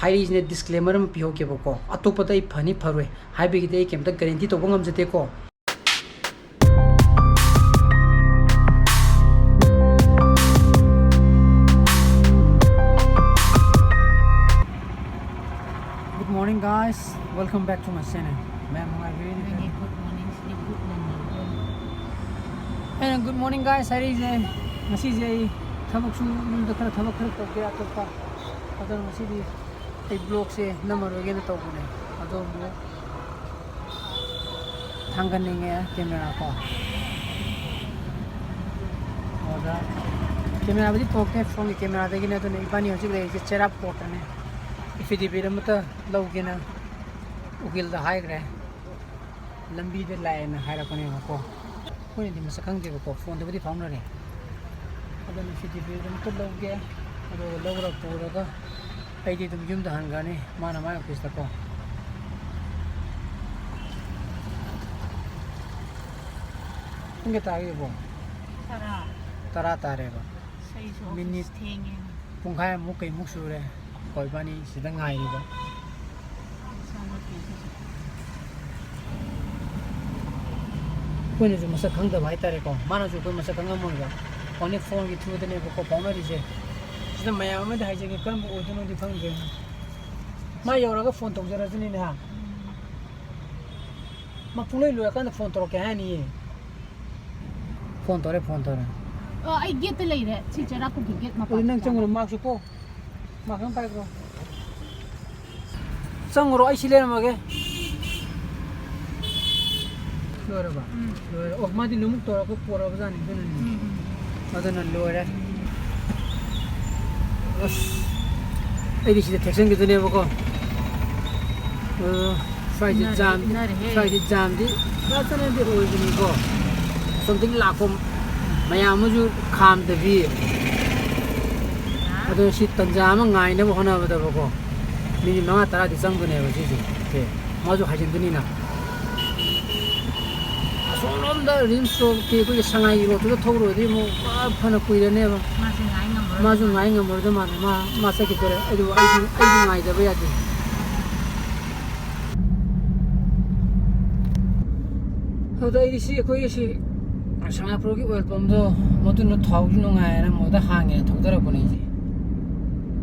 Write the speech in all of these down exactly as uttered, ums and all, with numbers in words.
ꯍꯥꯏꯔꯤꯁꯤꯅ ꯗꯤꯁꯀ꯭ꯂꯦꯃꯔ ꯑꯃ ꯄꯤꯍꯧꯒꯦꯕꯀꯣ, ꯑꯇꯣꯞꯄꯗ ꯑꯩ ꯐꯅꯤ ꯐꯔꯣꯏ ꯍꯥꯏꯕꯒꯤꯗꯤ ꯑꯩ ꯀꯩꯝꯇ ꯒꯦꯔꯦꯟꯇꯤ ꯇꯧꯕ ꯉꯝꯖꯗꯦꯀꯣ꯫ Good morning, guys. Welcome back to my channel. ꯃꯌꯥꯝ ꯅꯨꯡꯉꯥꯏꯕꯤꯔꯤꯕ꯭ꯔꯥ? ꯅꯪꯒꯤ good morning ꯁꯤꯗꯤ good morning꯫ ꯑꯩꯅ good morning, guys ꯍꯥꯏꯔꯛꯏꯁꯦ, ꯉꯁꯤꯁꯦ ꯑꯩ ꯊꯕꯛꯁꯨ, ꯌꯨꯝꯗ ꯈꯔ ꯊꯕꯛ ꯈꯔ ꯇꯧꯒꯦ ꯑꯇꯣꯞꯄ, ꯑꯗꯨꯅ ꯉꯁꯤꯗꯤ ꯑꯩ vlogꯁꯦ ꯅꯝꯃꯔꯣꯏꯒꯦꯅ ꯇꯧꯕꯅꯦ꯫ ꯑꯗꯣ ꯑꯃꯨꯛ ꯊꯥꯡꯒꯠꯅꯤꯡꯉꯦ camera ꯀꯣ꯫ ꯑꯗ cameraꯕꯨꯗꯤ ꯄꯣꯔꯛꯇꯦ, phoneꯒꯤ cameraꯗꯒꯤꯅꯦ꯫ ꯑꯗꯨꯅ ꯏꯕꯥꯅꯤ ꯍꯧꯖꯤꯛ ꯂꯩꯔꯤꯁꯦ ꯆꯦꯔꯥꯄꯨꯔꯠꯇꯅꯦ꯫ Affidavit ꯑꯃꯇ ꯂꯧꯒꯦꯅ ꯎꯀꯤꯜꯗ ꯍꯥꯏꯈ꯭ꯔꯦ꯫ ꯂꯝꯕꯤꯗ ꯂꯥꯛꯑꯦꯅ ꯍꯥꯏꯔꯛꯄꯅꯦꯕꯀꯣ꯫ ꯑꯩꯈꯣꯏꯅꯗꯤ ꯃꯁꯛ ꯈꯪꯗꯦꯕꯀꯣ, phoneꯗꯕꯨꯗꯤ ꯐꯥꯎꯅꯔꯦ꯫ ꯑꯗꯨꯅ affidavit ꯑꯝꯇ ꯂꯧꯒꯦ, ꯑꯗꯨꯒ ꯂꯧꯔ ꯄꯨꯔꯒ ꯑꯩꯗꯤ ꯑꯗꯨꯝ ꯌꯨꯝꯗ ꯍꯟꯈ꯭ꯔꯅꯤ, ꯃꯥꯅ ꯃꯥꯏ officeꯇꯀꯣ꯫ ꯄꯨꯡ ꯀꯌꯥ ꯇꯥꯔꯒꯦꯕꯣ? ꯇꯔꯥ꯫ ꯇꯔꯥ ꯇꯥꯔꯦꯕ꯫ ꯑꯩꯁꯨ office ꯃꯤꯅꯤꯠ ꯊꯦꯡꯉꯦ꯫ ꯄꯨꯡꯈꯥꯏꯃꯨꯛ ꯀꯩꯃꯨꯛ ꯁꯨꯔꯦ꯫ ꯍꯣꯏ, ꯏꯕꯥꯅꯤ ꯁꯤꯗ ꯉꯥꯏꯔꯤꯕ꯫ ꯑꯩꯈꯣꯏꯅꯁꯨ ꯃꯁꯛ ꯈꯪꯗꯕ ꯍꯥꯏꯇꯥꯔꯦꯀꯣ, ꯃꯥꯅꯁꯨ ꯑꯩꯈꯣꯏ ꯃꯁꯛ ꯈꯪꯉꯝꯃꯣꯏꯕ꯫ Only phoneꯒꯤ throughꯗꯅꯦꯕꯀꯣ ꯐꯥꯎꯅꯔꯤꯁꯦ꯫ ꯁꯤꯗ ꯃꯌꯥꯝ ꯑꯃꯗꯤ ꯍꯥꯏꯖꯒꯦ, ꯀꯔꯝꯕ ꯑꯣꯏꯗꯣꯏꯅꯣꯗꯤ ꯈꯪꯗ꯭ꯔꯦ꯫ ꯃꯥ ꯌꯧꯔꯒ phone ꯇꯧꯖꯔꯁꯨꯅꯤꯅꯦ, ꯍꯥ? ꯃꯥ ꯄꯨꯡꯂꯣꯏ ꯂꯣꯏꯔꯀꯥꯟꯗ phone ꯇꯧꯔꯛꯀꯦ ꯍꯥꯏꯅꯤꯌꯦ꯫ Phone ꯇꯧꯔꯦ, phone ꯇꯧꯔꯦ꯫ ꯑꯣ, ꯑꯩ gateꯇ ꯂꯩꯔꯦ꯫ ꯁꯤ ꯆꯦꯔꯥꯄꯨꯔꯒꯤ gate ꯃꯄꯥ꯫ ꯑꯗꯨ ꯅꯪ ꯆꯪꯉꯨꯔꯣ, maskꯁꯨ ꯎꯞꯄꯣ꯫ Mask ꯑꯃ ꯄꯥꯏꯈ꯭ꯔꯣ꯫ ꯆꯪꯉꯨꯔꯣ, ꯑꯩ ꯁꯤ ꯂꯩꯔꯝꯃꯒꯦ꯫ ꯂꯣꯏꯔꯕ? ꯎꯝ꯫ ꯂꯣꯏꯔꯦ꯫ ꯑꯣ, ꯃꯥꯗꯤ ꯂꯨꯃꯨꯛ ꯇꯧꯔꯒ ꯄꯣꯔꯛꯑꯕ ꯖꯥꯠꯅꯤ, ꯑꯗꯨꯅꯅꯤ꯫ ꯎꯝ, ꯎꯝ꯫ ꯑꯗꯨꯅ ꯂꯣꯏꯔꯦ꯫ ꯑꯁ, ꯑꯩꯗꯤ ꯁꯤꯗ ꯊꯦꯛꯆꯟꯈꯤꯗꯣꯏꯅꯦꯕꯀꯣ꯫ ꯑ, ꯁ꯭ꯋꯥꯏꯁꯦ ꯏꯟꯅꯔꯦ, ꯖꯥꯝꯗꯤ, ꯏꯟꯅꯔꯦꯍꯦ꯫ ꯁ꯭ꯋꯥꯏꯁꯦ ꯖꯥꯝꯗꯤ ꯐꯖꯅꯗꯤ ꯑꯣꯏꯕꯅꯤꯀꯣ꯫ ꯑꯁꯣꯝꯗꯒꯤ ꯂꯥꯛꯄ ꯃꯌꯥꯝ ꯑꯃꯁꯨ ꯈꯥꯝꯗꯕꯤ꯫ ꯍꯥ? ꯑꯗꯣ ꯁꯤ ꯇꯟꯖꯥ ꯑꯃ ꯉꯥꯏꯅꯕ ꯍꯣꯠꯅꯕꯗꯕꯀꯣ, minute ꯃꯉꯥ ꯇꯔꯥꯗꯤ ꯆꯪꯗꯣꯏꯅꯦꯕ ꯁꯤꯁꯦ꯫ ꯁꯦ, ꯃꯥꯁꯨ ꯍꯥꯏꯖꯤꯟꯗꯣꯏꯅꯤꯅ꯫ ꯑꯁꯣꯝꯂꯣꯝꯗ ꯔꯤꯝꯁ ꯔꯣꯗꯀꯤ ꯑꯩꯈꯣꯏꯒꯤ ꯁꯉꯥꯏꯒꯤ ꯔꯣꯗꯇꯨꯗ ꯊꯧꯔꯨꯔꯗꯤ ꯑꯃꯨꯛ ꯄꯨꯔꯥ ꯐꯅ ꯀꯨꯏꯔꯅꯦꯕ꯫ ꯃꯥꯁꯦ ꯉꯥꯏ ꯉꯝꯃꯔꯣꯏ꯫ ꯃꯥꯁꯨ ꯉꯥꯏ ꯉꯝꯃꯔꯣꯏꯗ ꯃꯥꯜꯂꯦ, ꯃꯥ ꯃꯥ ꯆꯠꯈꯤꯗꯣꯔꯦ꯫ ꯑꯩꯗꯤ ꯑꯩꯗꯤ ꯑꯩꯗꯤ ꯉꯥꯏꯗꯕ ꯌꯥꯗꯦ꯫ ꯑꯗꯨꯗ ꯑꯩꯗꯤ ꯁꯤ ꯑꯩꯈꯣꯏꯒꯤ ꯁꯤ ꯁꯉꯥꯏꯄ꯭ꯔꯧꯒꯤ ꯑꯣꯏꯜ ꯄꯝꯗꯣ, ꯃꯗꯨꯅ ꯊꯥꯎꯁꯨ ꯅꯨꯡꯉꯥꯏꯔꯦꯅ ꯃꯣꯏꯗ ꯍꯥꯡꯉꯦꯅ ꯊꯧꯗꯔꯛꯄꯅꯦ ꯑꯩꯁꯦ꯫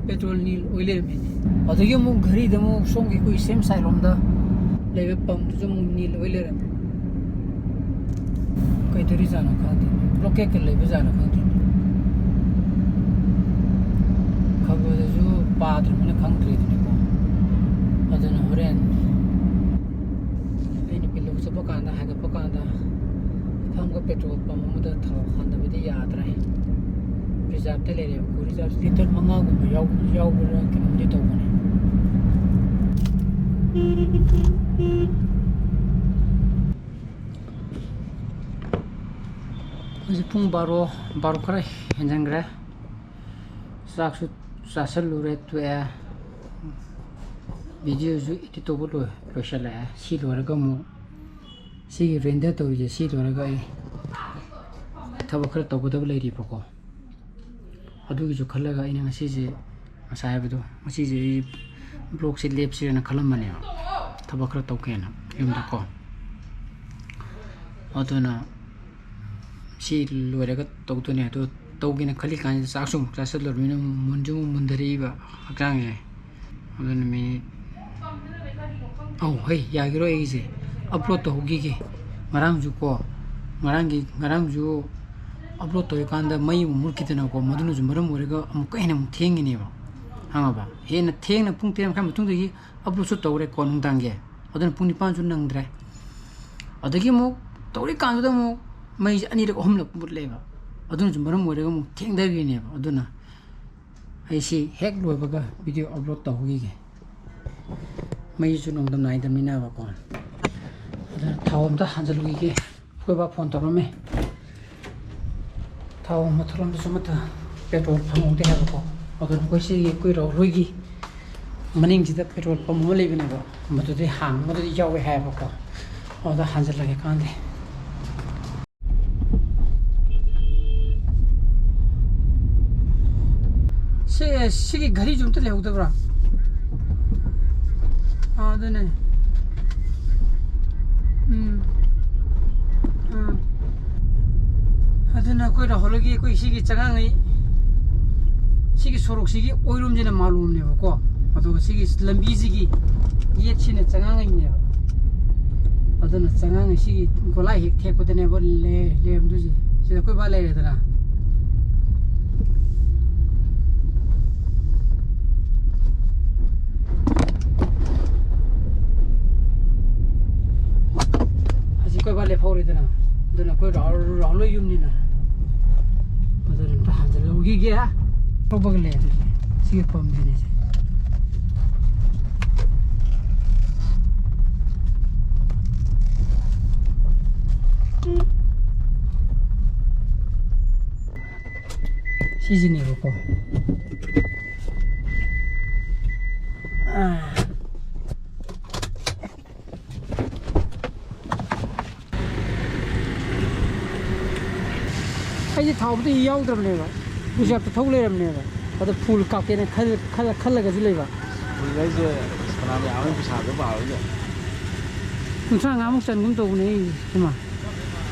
ꯄꯦꯇ꯭ꯔꯣꯜ ꯅꯤꯜ ꯑꯣꯏ ꯂꯩꯔꯝꯃꯤꯅꯦ꯫ ꯑꯗꯒꯤ ꯑꯃꯨꯛ ꯘꯔꯤꯗ ꯑꯃꯨꯛ ꯁꯣꯝꯒꯤ ꯑꯩꯈꯣꯏ ꯁꯦꯝ ꯁꯥꯏꯠ ꯂꯣꯝꯗ ꯂꯩꯕ ꯄꯝꯗꯨꯁꯨ ꯑꯃꯨꯛ ꯅꯤꯜ ꯑꯣꯏ ꯂꯩꯔꯝꯃꯦ꯫ ꯀꯩꯗꯧꯔꯤꯖꯥꯠꯅꯣ ꯈꯪꯗꯦ, ꯕ꯭ꯂꯣꯀꯦꯠꯀ ꯂꯩꯕꯖꯥꯠꯅꯣ ꯈꯪꯗꯦ꯫ ꯈꯕꯔꯗꯁꯨ ꯄꯥꯗ꯭ꯔꯕꯅꯤꯅ ꯈꯪꯗ꯭ꯔꯦꯗꯅꯀꯣ꯫ ꯑꯗꯨꯅ ꯍꯣꯔꯦꯟ ꯑꯩ ꯅꯨꯄꯤ ꯂꯧ ꯆꯠꯄ ꯀꯥꯟꯗ, ꯍꯥꯏꯒꯠꯄ ꯀꯥꯟꯗ, ꯃꯐꯝꯒ ꯄꯦꯇ꯭ꯔꯣꯜ ꯄꯝ ꯑꯃꯗ ꯊꯥꯎ ꯍꯥꯟꯗꯕꯗꯤ ꯌꯥꯗ꯭ꯔꯦ꯫ ꯔꯤꯖꯥꯔꯚꯇ ꯂꯩꯔꯦꯕꯀꯣ꯫ ꯔꯤꯖꯥꯔꯚ ꯂꯤꯇꯔ ꯃꯉꯥꯒꯨꯝꯕ ꯌꯥꯎ-, ꯌꯥꯎꯕ꯭ꯔꯥ ꯀꯩꯅꯣꯝꯗꯤ ꯇꯧꯕꯅꯦ꯫ ꯍꯧꯖꯤꯛ ꯄꯨꯡ ꯕꯥꯔꯣ, ꯕꯥꯔꯣ ꯈꯔ ꯍꯦꯟꯖꯟꯈ꯭ꯔꯦ꯫ ꯆꯥꯛꯁꯨ ꯆꯥꯁꯜꯂꯨꯔꯦ, ꯇꯣꯛꯑꯦ꯫ ꯚꯤꯗꯤꯑꯣꯁꯨ ꯏꯗꯤꯠ ꯇꯧꯕ ꯂꯣꯏ-, ꯂꯣꯏꯁꯜꯂꯛꯑꯦ꯫ ꯁꯤ ꯂꯣꯏꯔꯒ ꯑꯃꯨꯛ ꯁꯤꯒꯤ ꯔꯦꯟꯗꯔ ꯇꯧꯔꯤꯁꯦ, ꯁꯤ ꯂꯣꯏꯔꯒ ꯑꯩ ꯊꯕꯛ ꯈꯔ ꯇꯧꯒꯗꯕ ꯂꯩꯔꯤꯕꯀꯣ꯫ ꯑꯗꯨꯒꯤꯁꯨ ꯈꯜꯂꯒ ꯑꯩꯅ ꯉꯁꯤꯁꯦ, ꯉꯁꯥꯏ ꯍꯥꯏꯕꯗꯣ, ꯉꯁꯤꯁꯦ ꯑꯩ ꯕ꯭ꯂꯣꯛꯁꯦ ꯂꯦꯞꯁꯤꯔꯅ ꯈꯜꯂꯝꯕꯅꯦꯕ, ꯊꯕꯛ ꯈꯔ ꯇꯧꯒꯦꯅ ꯌꯨꯝꯗꯀꯣ꯫ ꯑꯗꯨꯅ ꯁꯤ ꯂꯣꯏꯔꯒ ꯇꯧꯗꯣꯏꯅꯦ꯫ ꯑꯗꯣ ꯇꯧꯒꯦꯅ ꯈꯜꯂꯤ ꯀꯥꯟꯁꯤꯗ ꯆꯥꯛꯁꯨ ꯑꯃꯨꯛ ꯆꯥꯁꯤꯜꯂꯨꯔꯕꯅꯤꯅ ꯃꯨꯟꯁꯨ ꯑꯃꯨꯛ ꯃꯨꯟꯊꯔꯛꯏꯕ ꯍꯛꯆꯥꯡꯁꯦ꯫ ꯑꯗꯨꯅ ꯃꯤꯅꯤꯠ, ꯑꯧ, ꯍꯩ, ꯌꯥꯈꯤꯔꯣꯏ ꯑꯩꯒꯤꯁꯦ꯫ ꯑꯞꯂꯣꯗ ꯇꯧꯍꯧꯈꯤꯒꯦ꯫ ꯉꯔꯥꯡꯁꯨ ꯀꯣ, ꯉꯔꯥꯡꯒꯤ, ꯉꯔꯥꯡꯁꯨ ꯑꯞꯂꯣꯗ ꯇꯧꯔꯤꯀꯥꯟꯗ ꯃꯩ ꯑꯃꯨꯛ ꯃꯨꯠꯈꯤꯗꯅꯀꯣ, ꯃꯗꯨꯅꯁꯨ ꯃꯔꯝ ꯑꯣꯏꯔꯒ ꯑꯃꯨꯛꯀ ꯍꯦꯟꯅ ꯑꯃꯨꯛ ꯊꯦꯡꯉꯤꯅꯦꯕ, ꯈꯪꯉꯕ? ꯍꯦꯟꯅ ꯊꯦꯡꯅ ꯄꯨꯡ ꯇꯔꯦꯠ ꯃꯈꯥꯏ ꯃꯇꯨꯡꯗꯒꯤ ꯑꯞꯂꯣꯗꯁꯨ ꯇꯧꯔꯦꯀꯣ ꯅꯨꯡꯗꯥꯡꯒꯤ꯫ ꯑꯗꯨꯅ ꯄꯨꯡ ꯅꯤꯄꯥꯟꯁꯨ ꯅꯪꯗ꯭ꯔꯦ꯫ ꯑꯗꯒꯤ ꯑꯃꯨꯛ ꯇꯧꯔꯤꯀꯥꯟꯗꯨꯗ ꯑꯃꯨꯛ ꯃꯩꯁꯦ ꯑꯅꯤꯔꯛ ꯑꯍꯨꯝꯂꯛ ꯃꯨꯠꯂꯦꯕ꯫ ꯑꯗꯨꯅꯁꯨ ꯃꯔꯝ ꯑꯣꯏꯔꯒ ꯑꯃꯨꯛ ꯊꯦꯡꯊꯈ꯭ꯔꯤꯅꯦꯕ꯫ ꯑꯗꯨꯅ ꯑꯩ ꯁꯤ ꯍꯦꯛ ꯂꯣꯏꯕꯒ ꯚꯤꯗꯤꯑꯣ ꯑꯞꯂꯣꯗ ꯇꯧꯈꯤꯒꯦ꯫ ꯃꯩꯁꯨ ꯅꯣꯡꯗꯝ ꯅꯥꯏꯗꯕꯅꯤꯅꯕꯀꯣ꯫ ꯑꯗꯨꯅ ꯊꯥꯎ ꯑꯝꯇ ꯍꯥꯟꯖꯜꯂꯨꯈꯤꯒꯦ꯫ ꯑꯩꯈꯣꯏ ꯕꯥ ꯐꯣꯟ ꯇꯧꯔꯝꯃꯦ꯫ ꯊꯥꯎ ꯃꯊꯛꯂꯣꯝꯗꯁꯨ ꯑꯃꯠꯇ ꯄꯦꯇ꯭ꯔꯣꯜ ꯐꯪꯍꯧꯗꯦ ꯍꯥꯏꯕꯀꯣ꯫ ꯑꯗꯨꯅ ꯑꯩꯈꯣꯏ ꯁꯤꯒꯤ ꯑꯩꯈꯣꯏ ꯔꯥꯍꯨꯜ ꯍꯣꯏꯒꯤ ꯃꯅꯤꯡꯁꯤꯗ ꯄꯦꯇ꯭ꯔꯣꯜ ꯄꯝ ꯑꯃ ꯂꯩꯕꯅꯦꯕ, ꯃꯗꯨꯗꯤ ꯍꯥꯡ-, ꯃꯗꯨꯗꯤ ꯌꯥꯎꯋꯦ ꯍꯥꯏꯌꯦꯕꯀꯣ꯫ ꯑꯗꯨꯗ ꯍꯥꯟꯖꯜꯂꯒꯦ ꯀꯥꯟꯗꯦ꯫ ꯑꯦ, ꯁꯤꯒꯤ ꯘꯔꯤꯁꯨ ꯑꯝꯇ ꯂꯩꯍꯧꯗꯕ꯭ꯔꯥ? ꯑꯥ, ꯑꯗꯨꯅꯦ꯫ ꯎꯝ꯫ ꯑꯥ꯫ ꯑꯗꯨꯅ ꯑꯩꯈꯣꯏ ꯔꯥꯍꯨꯜꯒꯤ ꯑꯩꯈꯣꯏ ꯁꯤꯒꯤ ꯆꯉꯥꯡꯉꯩ, ꯁꯤꯒꯤ ꯁꯣꯔꯣꯛꯁꯤꯒꯤ ꯑꯣꯏꯔꯣꯝꯁꯤꯅ ꯃꯥꯂꯣꯝꯅꯦꯕꯀꯣ, ꯑꯗꯨꯒ ꯁꯤꯒꯤ ꯂꯝꯕꯤꯁꯤꯒꯤ ꯌꯦꯠꯁꯤꯅ ꯆꯉꯥꯡꯉꯩꯅꯦꯕ꯫ ꯑꯗꯨꯅ ꯆꯉꯥꯡꯉꯩ ꯁꯤꯒꯤ ꯒꯣꯂꯥꯏ ꯍꯦꯛ ꯊꯦꯛꯄꯗꯅꯦꯕ ꯂꯩ-, ꯂꯩꯔꯝꯗꯣꯏꯁꯦ꯫ ꯁꯤꯗ ꯑꯩꯈꯣꯏ ꯕꯥ ꯂꯩꯔꯦꯗꯅ꯫ ꯑꯁꯤ ꯑꯩꯈꯣꯏ ꯕꯥ ꯂꯦꯞꯍꯧꯔꯦꯗꯅ꯫ ꯑꯗꯨꯅ ꯑꯩꯈꯣꯏ ꯔꯥꯍꯨꯜ, ꯔꯥꯍꯨꯜ ꯍꯣꯏ ꯌꯨꯝꯅꯤꯅ꯫ ꯑꯗꯨꯅ ꯑꯝꯇ ꯍꯟꯖꯤꯜꯍꯧꯈꯤꯒꯦ꯫ ꯊꯣꯛꯄꯒ ꯂꯩ ꯑꯗꯨꯁꯦ꯫ ꯁꯤꯒꯤ ꯄꯝꯁꯤꯅꯦ ꯁꯦ꯫ ꯁꯤꯁꯤꯅꯦꯕꯀꯣ꯫ ꯑꯥ꯫ ꯑꯩꯁꯦ ꯊꯥꯎꯕꯗꯤ ꯌꯥꯎꯗ꯭ꯔꯕꯅꯦꯕ, ꯔꯤꯖꯥꯞꯇ ꯊꯧ ꯂꯩꯔꯕꯅꯦꯕ꯫ ꯑꯗꯣ ꯐꯨꯜ ꯀꯥꯞꯀꯦꯅ ꯈꯜ-, ꯈꯜ-, ꯈꯜꯂꯒꯁꯨ ꯂꯩꯕ꯫ ꯐꯨꯜ ꯍꯥꯏꯁꯦ ꯐꯅꯌꯥꯝ ꯌꯥꯝꯕ ꯄꯩꯁꯥꯗꯣ ꯄꯥꯔꯣꯏꯗ꯫ ꯀꯨꯟꯊ꯭ꯔꯥ ꯃꯉꯥꯃꯨꯛ ꯆꯟꯒꯨꯝ ꯇꯧꯕꯅꯦ ꯑꯩꯁꯦ, ꯏꯃꯥ꯫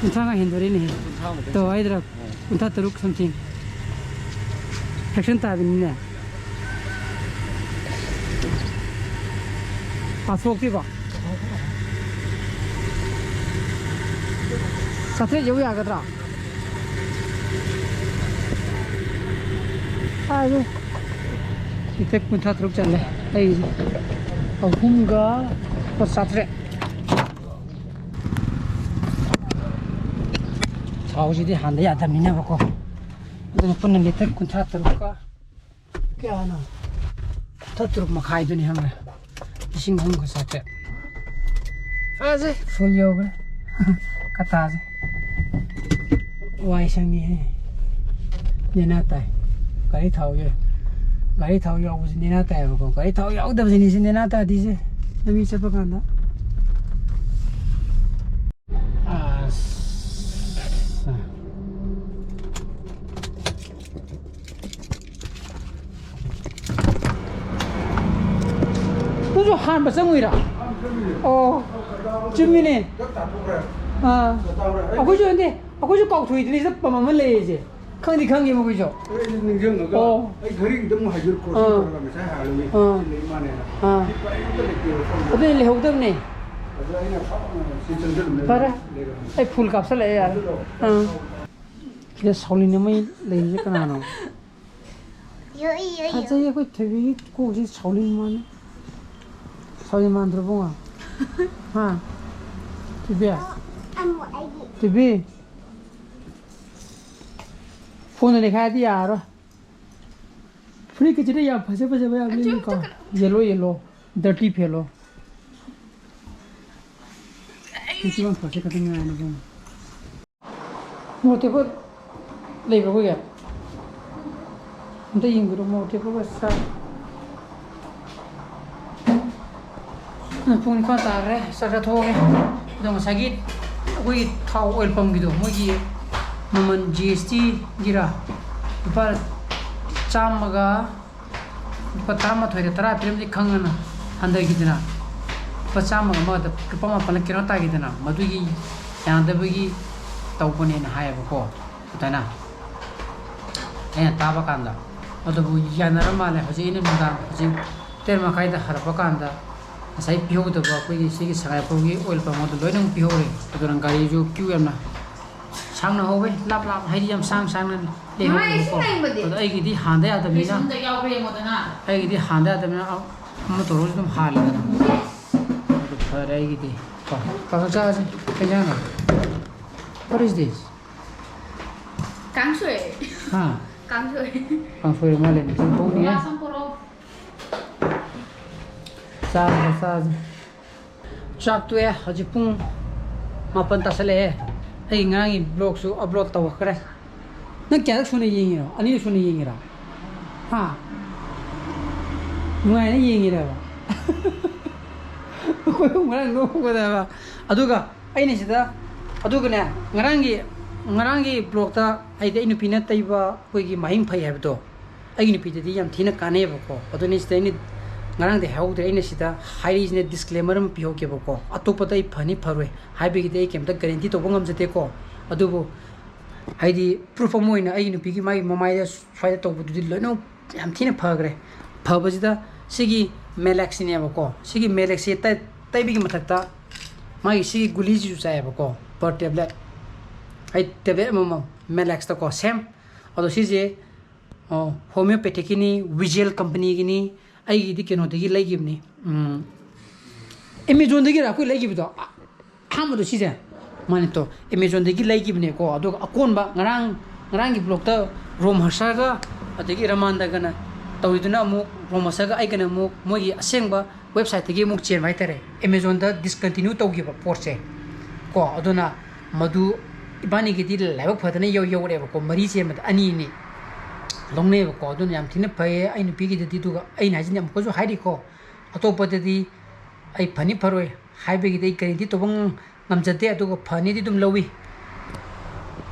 ꯀꯨꯟꯊ꯭ꯥ ꯃꯉꯥ ꯍꯦꯟꯗꯣꯔꯦꯅꯦ꯫ ꯀꯨꯟꯊ꯭ꯔꯥꯃꯨꯛꯇꯪ ꯇꯧ ꯆꯟ-, ꯍꯥꯏꯗ꯭ꯔꯥ? ꯑꯣ꯫ ꯀꯨꯟꯊ꯭ꯔꯥ ꯇꯔꯨꯛ something꯫ Fraction ꯇꯥꯕꯅꯤꯅꯦ꯫ ꯄꯥꯊꯣꯛꯇ꯭ꯔꯤꯕꯣ? ꯆꯥꯇ꯭ꯔꯦꯠ ꯌꯧ ꯌꯥꯒꯗ꯭ꯔꯥ? ꯀꯥꯏꯗꯩ? ꯂꯤꯇꯔ ꯀꯨꯟꯊ꯭ꯔꯥ ꯇꯔꯨꯛ ꯆꯠꯂꯦ꯫ ꯑꯩ ꯑꯍꯨꯝꯒ ꯂꯨꯄꯥ ꯆꯥꯇ꯭ꯔꯦꯠ꯫ ꯊꯥꯎꯁꯤꯗꯤ ꯍꯥꯟꯗ ꯌꯥꯗꯕꯅꯤꯅꯕꯀꯣ꯫ ꯑꯗꯨꯅ ꯄꯨꯟꯅ ꯂꯤꯇꯔ ꯀꯨꯟꯊ꯭ꯔꯥ ꯇꯔꯨꯛꯀ ꯀꯌꯥꯅꯣ? ꯀꯨꯟꯊ꯭ꯔꯥ ꯇꯔꯨꯛ ꯃꯈꯥꯏꯗꯨꯅꯤ ꯈꯪꯉꯦ꯫ ꯂꯤꯁꯤꯡ ꯑꯍꯨꯝꯒ ꯆꯥꯇ꯭ꯔꯦꯠ꯫ ꯐꯥꯁꯦ꯫ ꯐꯨꯜ ꯌꯧꯈ꯭ꯔꯦ꯫ ꯀꯇꯥꯁꯦ꯫ ꯋꯥꯏ ꯁꯪꯉꯤꯍꯦ꯫ ꯅꯦꯅꯥ ꯇꯥꯏ꯫ ꯒꯥꯔꯤ ꯊꯥꯎ ꯌꯥꯎ-, ꯒꯥꯔꯤ ꯊꯥꯎ ꯌꯥꯎꯕꯁꯤ ꯅꯦꯅꯥ ꯇꯥꯏꯌꯦꯕꯀꯣ꯫ ꯒꯥꯔꯤ ꯊꯥꯎ ꯌꯥꯎꯗꯕꯁꯤꯅꯤ ꯁꯤ ꯅꯦꯅꯥ ꯇꯥꯗꯤꯁꯦ꯫ ꯂꯝꯕꯤ ꯆꯠꯄ ꯀꯥꯟꯗ꯫ ꯑꯁ꯫ ꯅꯪꯁꯨ ꯍꯥꯟꯕ ꯆꯪꯉꯨꯏꯔꯥ? ꯑꯣ, ꯆꯨꯝꯃꯤꯅꯦ꯫ ꯑꯥ, ꯑꯩꯈꯣꯏꯁꯨ ꯅꯠꯇꯦ, ꯑꯩꯈꯣꯏꯁꯨ ꯀꯥꯎꯊꯣꯛꯏꯗꯨꯅꯤ ꯆꯠꯄ ꯑꯃ ꯂꯩꯔꯤꯁꯦ꯫ ꯈꯪꯗꯤ ꯈꯪꯉꯤ ꯃꯈꯣꯏꯁꯨ꯫ ꯑꯩ ꯅꯤꯡꯁꯤꯡꯉꯒ ꯑꯣ꯫ ꯑꯩ ꯘꯔꯤꯒꯤꯗ ꯑꯃꯨꯛ ꯍꯥꯏꯗꯣꯏ crossing ꯑꯥ꯫ ꯇꯧꯔꯒ ꯉꯁꯥꯏ ꯍꯥꯏꯔꯨꯏ꯫ ꯑꯥ꯫ ꯁꯤ ꯂꯩ ꯃꯥꯅꯦꯅ꯫ ꯑꯥ꯫ ꯁꯤ ꯀꯔꯤꯝꯇ ꯂꯩꯇꯦꯕ ꯁꯣꯝꯗ꯫ ꯑꯗꯨꯗꯤ ꯂꯩꯍꯧꯗꯕꯅꯦ꯫ ꯑꯗ ꯑꯩꯅ ꯐꯠ ꯁꯤ ꯆꯪꯁꯤꯜꯂꯨꯕꯅꯦ꯫ ꯐꯔꯦ꯫ ꯂꯩꯔꯝꯃꯦ꯫ ꯑꯩ full ꯀꯥꯞꯁꯜꯂꯛꯑꯦ ꯌꯥꯔꯦ꯫ ꯑꯗꯨꯗꯣ ꯑꯥ꯫ ꯁꯤꯗ ꯁꯥꯎꯂꯤꯟ ꯑꯃ ꯂꯩꯔꯤꯁꯦ ꯀꯅꯥꯅꯣ? ꯌꯣ, ꯌꯣ, ꯌꯣ꯫ ꯐꯖꯩ ꯑꯩꯈꯣꯏ ꯊꯣꯏꯕꯤꯒꯤ ꯀꯣꯛꯁꯤ ꯁꯥꯎꯂꯤꯟ ꯃꯥꯟꯅꯤ꯫ ꯁꯥꯎꯂꯤꯟ ꯃꯥꯟꯗ꯭ꯔꯣ ꯕꯨꯡꯉꯣ? ꯍꯥ? ꯊꯣꯏꯕꯤ? ꯑꯃꯨꯛ ꯑꯩꯒꯤ꯫ ꯊꯣꯏꯕꯤ? ꯐꯣꯟꯗ ꯂꯩꯈꯥꯏꯔꯗꯤ ꯌꯥꯔꯔꯣꯏ꯫ ꯐꯨꯔꯤꯠ ꯀꯩꯁꯤꯗ ꯌꯥꯝ ꯐꯖ ꯐꯖꯕ ꯌꯥꯝ ꯑꯗꯨ ꯂꯩꯀꯣ꯫ ꯑꯝꯇ ꯀꯩꯅꯣ꯫ Yellow, yellow꯫ Dirty fellow꯫ ꯐꯤꯁꯤꯃ ꯐꯖ ꯈꯛꯇ ꯉꯥꯏꯔꯦ ꯏꯕꯨꯡꯉꯣ꯫ ꯃꯣꯔꯣꯛ ꯑꯇꯦꯛꯄ ꯂꯩꯕ꯭ꯔꯣ ꯑꯩꯈꯣꯏꯒꯤ? ꯑꯝꯇ ꯌꯦꯡꯕꯤꯔꯣ, ꯃꯣꯔꯣꯛ ꯑꯇꯦꯛꯄꯒ ꯆꯥ-, ꯄꯨꯡ ꯅꯤꯄꯥꯟ ꯇꯥꯈ꯭ꯔꯦ, ꯆꯥꯛ ꯆꯥꯊꯣꯛꯑꯒꯦ꯫ ꯑꯗꯣ ꯉꯁꯥꯏꯒꯤ ꯑꯩꯈꯣꯏꯒꯤ ꯊꯥꯎ oil pumpꯀꯤꯗꯣ, ꯃꯣꯏꯒꯤ ꯃꯃꯜ G S Tꯒꯤꯔ ꯂꯨꯄꯥ ꯆꯥꯝꯃꯒ ꯂꯨꯄꯥ ꯇꯔꯥꯃꯥꯊꯣꯏꯗ ꯇꯔꯥ ꯄꯤꯔꯝꯗꯤ ꯈꯪꯉꯅ ꯍꯟꯊꯈꯤꯗꯅ ꯂꯨꯄꯥ ꯆꯥꯝꯃꯒ ꯑꯃꯗ ꯂꯨꯄꯥ ꯃꯥꯄꯜ ꯀꯩꯅꯣ ꯇꯥꯈꯤꯗꯅ ꯃꯗꯨꯒꯤ ꯌꯥꯅꯗꯕꯒꯤ ꯇꯧꯕꯅꯦꯅ ꯍꯥꯏꯌꯦꯕꯀꯣ꯫ ꯑꯗꯨꯃꯥꯏꯅ ꯑꯩꯅ ꯇꯥꯕ ꯀꯥꯟꯗ ꯑꯗꯨꯕꯨ ꯌꯥꯅꯔ ꯃꯥꯜꯂꯦ꯫ ꯍꯧꯖꯤꯛ ꯑꯩꯅ ꯅꯨꯡꯗꯥꯡ ꯍꯧꯖꯤꯛ ꯇꯔꯦꯠ ꯃꯈꯥꯏꯗ ꯍꯜꯂꯛꯄ ꯀꯥꯟꯗ ꯉꯁꯥꯏ ꯄꯤꯍꯧꯗꯕ ꯑꯩꯈꯣꯏꯒꯤ ꯁꯤꯒꯤ ꯁꯉꯥꯏꯄꯨꯔꯒꯤ oil pump ꯑꯗꯨ ꯂꯣꯏꯅꯃꯛ ꯄꯤꯍꯧꯔꯦ꯫ ꯑꯗꯨꯅ ꯒꯥꯔꯤꯁꯨ queue ꯌꯥꯝꯅ ꯁꯥꯡꯅ ꯍꯧꯋꯦ, ꯂꯥꯞ ꯂꯥꯞ, ꯍꯥꯏꯗꯤ ꯌꯥꯝ ꯁꯥꯡ ꯁꯥꯡꯅ ꯂꯩꯍꯧꯋꯦꯕꯀꯣ꯫ ꯑꯗꯣ ꯑꯩꯒꯤꯗꯤ ꯍꯥꯟꯗ ꯌꯥꯗꯕꯅꯤꯅ, ꯑꯩꯒꯤꯗꯤ ꯍꯥꯟꯗ ꯌꯥꯗꯕꯅꯤꯅ ꯑꯃ ꯇꯧꯔꯁꯨ ꯑꯗꯨꯝ ꯍꯥꯜꯂꯦꯗꯅ꯫ ꯑꯗꯨ ꯐꯔꯦ ꯑꯩꯒꯤꯗꯤ꯫ ꯀꯣ, ꯀꯥꯡꯁꯣꯏ ꯆꯥꯔꯁꯤ꯫ ꯀꯩ ꯏꯟꯖꯥꯡꯅꯣ? What is this? ꯀꯥꯡꯁꯣꯏ꯫ ꯍꯥ? ꯀꯥꯡꯁꯣꯏ꯫ ꯀꯥꯡꯁꯣꯏ ꯑꯃ ꯂꯩꯔꯦ꯫ ꯆꯝꯊꯣꯡꯅꯤꯍꯦ꯫ ꯕꯣꯔꯥ ꯁꯝꯄꯣꯔꯣ꯫ ꯆꯥꯔꯁꯤ, ꯆꯥꯔꯁꯤ꯫ ꯆꯥꯛ ꯇꯣꯛꯑꯦ, ꯍꯧꯖꯤꯛ ꯄꯨꯡ ꯃꯥꯄꯟ ꯇꯥꯁꯜꯂꯛꯑꯦ꯫ ꯑꯩ ꯉꯔꯥꯡꯒꯤ vlogꯁꯨ upload ꯇꯧꯈ꯭ꯔꯦ꯫ ꯅꯪ ꯀꯌꯥꯔꯛ ꯁꯨꯅ ꯌꯦꯡꯉꯤꯅꯣ? ꯑꯅꯤꯔꯛ ꯁꯨꯅ ꯌꯦꯡꯉꯤꯔꯣ? ꯍꯥ? ꯅꯨꯡꯉꯥꯏꯅ ꯌꯦꯡꯉꯤꯔꯕ? ꯑꯩꯈꯣꯏ ꯑꯍꯨꯝ ꯉꯔꯥꯡ ꯅꯣꯛꯄꯗꯕ꯫ ꯑꯗꯨꯒ ꯑꯩꯅ ꯁꯤꯗ, ꯑꯗꯨꯒꯅꯦ, ꯉꯔꯥꯡꯒꯤ, ꯉꯔꯥꯡꯒꯤ vlogꯇ ꯍꯥꯏꯗꯤ ꯑꯩ ꯅꯨꯄꯤꯅ ꯇꯩꯕ ꯑꯩꯈꯣꯏꯒꯤ ꯃꯍꯤꯡ ꯐꯩ ꯍꯥꯏꯕꯗꯣ, ꯑꯩꯒꯤ ꯅꯨꯄꯤꯗꯗꯤ ꯌꯥꯝ ꯊꯤꯅ ꯀꯥꯟꯅꯩꯌꯦꯕꯀꯣ꯫ ꯑꯗꯨꯅꯤ ꯁꯤꯗ ꯑꯩꯅ ꯉꯔꯥꯡꯗꯤ ꯍꯥꯏꯍꯧꯗ꯭ꯔꯦ, ꯑꯩꯅ ꯁꯤꯗ ꯍꯥꯏꯔꯤꯁꯤꯅ disclaimer ꯑꯃ ꯄꯤꯍꯧꯒꯦꯕꯀꯣ꯫ ꯑꯇꯣꯞꯄꯗ ꯑꯩ ꯐꯅꯤ ꯐꯔꯣꯏ ꯍꯥꯏꯕꯒꯤꯗꯤ ꯑꯩ ꯀꯩꯝꯇ guarantee ꯇꯧꯕ ꯉꯝꯖꯗꯦꯀꯣ꯫ ꯑꯗꯨꯕꯨ ꯍꯥꯏꯗꯤ proof ꯑꯃ ꯑꯣꯏꯅ ꯑꯩꯒꯤ ꯅꯨꯄꯤꯒꯤ ꯃꯥꯒꯤ ꯃꯃꯥꯏꯗ ꯁ꯭ꯋꯥꯏꯗ ꯇꯧꯕꯗꯨꯗꯤ ꯂꯣꯏꯅ ꯌꯥꯝ ꯊꯤꯅ ꯐꯈ꯭ꯔꯦ꯫ ꯐꯕꯁꯤꯗ ꯁꯤꯒꯤ Malecꯁꯤꯅꯦꯕꯀꯣ꯫ ꯁꯤꯒꯤ Malecꯁꯦ ꯇꯩ-, ꯇꯩꯕꯒꯤ ꯃꯊꯛꯇ ꯃꯥꯒꯤ ꯁꯤꯒꯤ ꯒꯨꯂꯤꯁꯤꯁꯨ ꯆꯥꯏꯌꯦꯕꯀꯣ, per tablet꯫ ꯑꯩ tablet ꯑꯃꯃꯝ Malecꯇꯀꯣ, same꯫ ꯑꯗꯣ ꯁꯤꯁꯦ, ꯑꯣ, homeopathycꯀꯤꯅꯤ, Visual companyꯒꯤꯅꯤ꯫ ꯑꯩꯒꯤꯗꯤ ꯀꯩꯅꯣꯗꯒꯤ ꯂꯩꯈꯤꯕꯅꯤ, ꯎꯝ, Amazonꯗꯒꯤꯔ ꯑꯩꯈꯣꯏ ꯂꯩꯈꯤꯕꯗꯣ? ꯑ-, ꯑꯍꯥꯟꯕꯗꯣ ꯁꯤꯁꯦ? ꯃꯥꯅꯦ ꯇꯣ, Amazonꯗꯒꯤ ꯂꯩꯈꯤꯕꯅꯦꯀꯣ꯫ ꯑꯗꯨꯒ ꯑꯀꯣꯟꯕ ꯉꯔꯥꯡ, ꯉꯔꯥꯡꯒꯤ vlogꯇ ꯔꯣꯝ ꯍꯔꯁꯒ ꯑꯗꯒꯤ ꯔꯃꯥꯟꯗꯒꯅ ꯇꯧꯔꯤꯗꯨꯅ ꯑꯃꯨꯛ, ꯔꯣꯝ ꯍꯔꯁꯒ ꯑꯩꯒꯅ ꯑꯃꯨꯛ ꯃꯣꯏꯒꯤ ꯑꯁꯦꯡꯕ websiteꯇꯒꯤ ꯑꯃꯨꯛ ꯆꯦꯟꯕ ꯍꯥꯏꯇꯥꯔꯦ, Amazonꯗ discontinue ꯇꯧꯈꯤꯕ ꯄꯣꯠꯁꯦ ꯀꯣ꯫ ꯑꯗꯨꯅ ꯃꯗꯨ ꯏꯕꯥꯅꯤꯒꯤꯗꯤ ꯂꯥꯏꯕꯛ ꯐꯗꯅ ꯌꯧ-, ꯌꯧꯔꯛꯑꯦꯕꯀꯣ꯫ ꯃꯔꯤ ꯆꯦꯟꯕꯗ ꯑꯅꯤ ꯑꯅꯤ ꯂꯧꯅꯩꯌꯦꯕꯀꯣ꯫ ꯑꯗꯨꯅ ꯌꯥꯝ ꯊꯤꯅ ꯐꯩꯌꯦ ꯑꯩ ꯅꯨꯄꯤꯒꯤꯗꯗꯤ꯫ ꯑꯗꯨꯒ ꯑꯩꯅ ꯍꯥꯏꯁꯤꯅ ꯑꯃꯨꯛꯀꯁꯨ ꯍꯥꯏꯔꯤꯀꯣ, ꯑꯇꯣꯞꯄꯗꯗꯤ ꯑꯩ ꯐꯅꯤ ꯐꯔꯣꯏ ꯍꯥꯏꯕꯒꯤꯗꯤ ꯑꯩ guarantee ꯇꯧꯕ ꯉꯝ-, ꯉꯝꯖꯗꯦ, ꯑꯗꯨꯒ ꯐꯅꯤꯗꯤ ꯑꯗꯨꯝ ꯂꯧꯏ꯫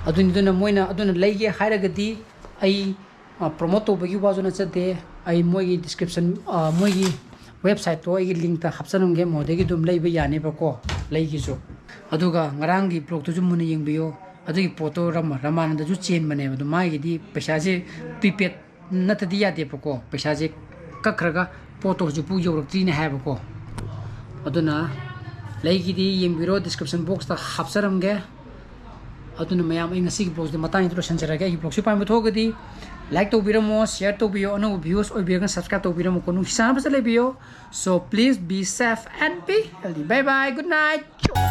ꯑꯗꯨꯅꯤ, ꯑꯗꯨꯅ ꯃꯣꯏꯅ ꯑꯗꯨꯅ ꯂꯩꯒꯦ ꯍꯥꯏꯔꯒꯗꯤ ꯑꯩ, ꯑ, promote ꯇꯧꯕꯒꯤ ꯋꯥꯁꯨ ꯅꯠꯆꯗꯦ꯫ ꯑꯩ ꯃꯣꯏꯒꯤ description, ꯑ, ꯃꯣꯏꯒꯤ websiteꯇꯣ ꯑꯩꯒꯤ linkꯇ ꯍꯥꯞꯆꯔꯝꯒꯦ, ꯃꯣꯏꯗꯒꯤ ꯑꯗꯨꯝ ꯂꯩꯕ ꯌꯥꯅꯦꯕꯀꯣ, ꯂꯩꯒꯤꯁꯨ꯫ ꯑꯗꯨꯒ ꯉꯔꯥꯡꯒꯤ vlogꯇꯨꯁꯨ ꯃꯨꯟꯅ ꯌꯦꯡꯕꯤꯌꯨ꯫ ꯑꯗꯨꯒꯤ ꯄꯣꯠꯇꯣ ꯔꯃ-, ꯔꯃꯥꯅꯟꯗꯁꯨ ꯆꯦꯟꯕꯅꯦꯕ꯫ ꯑꯗꯣ ꯃꯥꯒꯤꯗꯤ ꯄꯩꯁꯥꯁꯦ prepaid ꯅꯠꯇ꯭ꯔꯗꯤ ꯌꯥꯗꯦꯕꯀꯣ꯫ ꯄꯩꯁꯥꯁꯦ ꯀꯛꯈ꯭ꯔꯒ ꯄꯣꯠꯇꯣ ꯍꯧꯖꯤꯛꯐꯥꯎ ꯌꯧꯔꯛꯇ꯭ꯔꯤꯅꯦ ꯍꯥꯏꯕꯀꯣ꯫ ꯑꯗꯨꯅ ꯂꯩꯒꯤꯗꯤ ꯌꯦꯡꯕꯤꯔꯣ, description boxꯇ ꯍꯥꯞꯆꯔꯝꯒꯦ꯫ ꯑꯗꯨꯅ ꯃꯌꯥꯝ, ꯑꯩ ꯉꯁꯤꯒꯤ vlogꯁꯤꯗ ꯃꯇꯥꯡꯁꯤꯗ ꯂꯣꯏꯁꯤꯟꯖꯔꯒꯦ꯫ ꯑꯩꯒꯤ vlogꯁꯤ ꯄꯥꯝꯕ ꯊꯣꯛꯑꯒꯗꯤ like ꯇꯧꯕꯤꯔꯝꯃꯣ, share ꯇꯧꯕꯤꯌꯣ, ꯑꯅꯧꯕ viewers ꯑꯣꯏꯕꯤꯔꯒꯅ subscribe ꯇꯧꯕꯤꯔꯝꯃꯣꯀꯣ꯫ ꯅꯨꯡꯁꯤ ꯆꯥꯟꯅꯕ ꯐꯖꯅ ꯂꯩꯕꯤꯌꯣ꯫ So please be safe and be healthy. Bye bye, good night.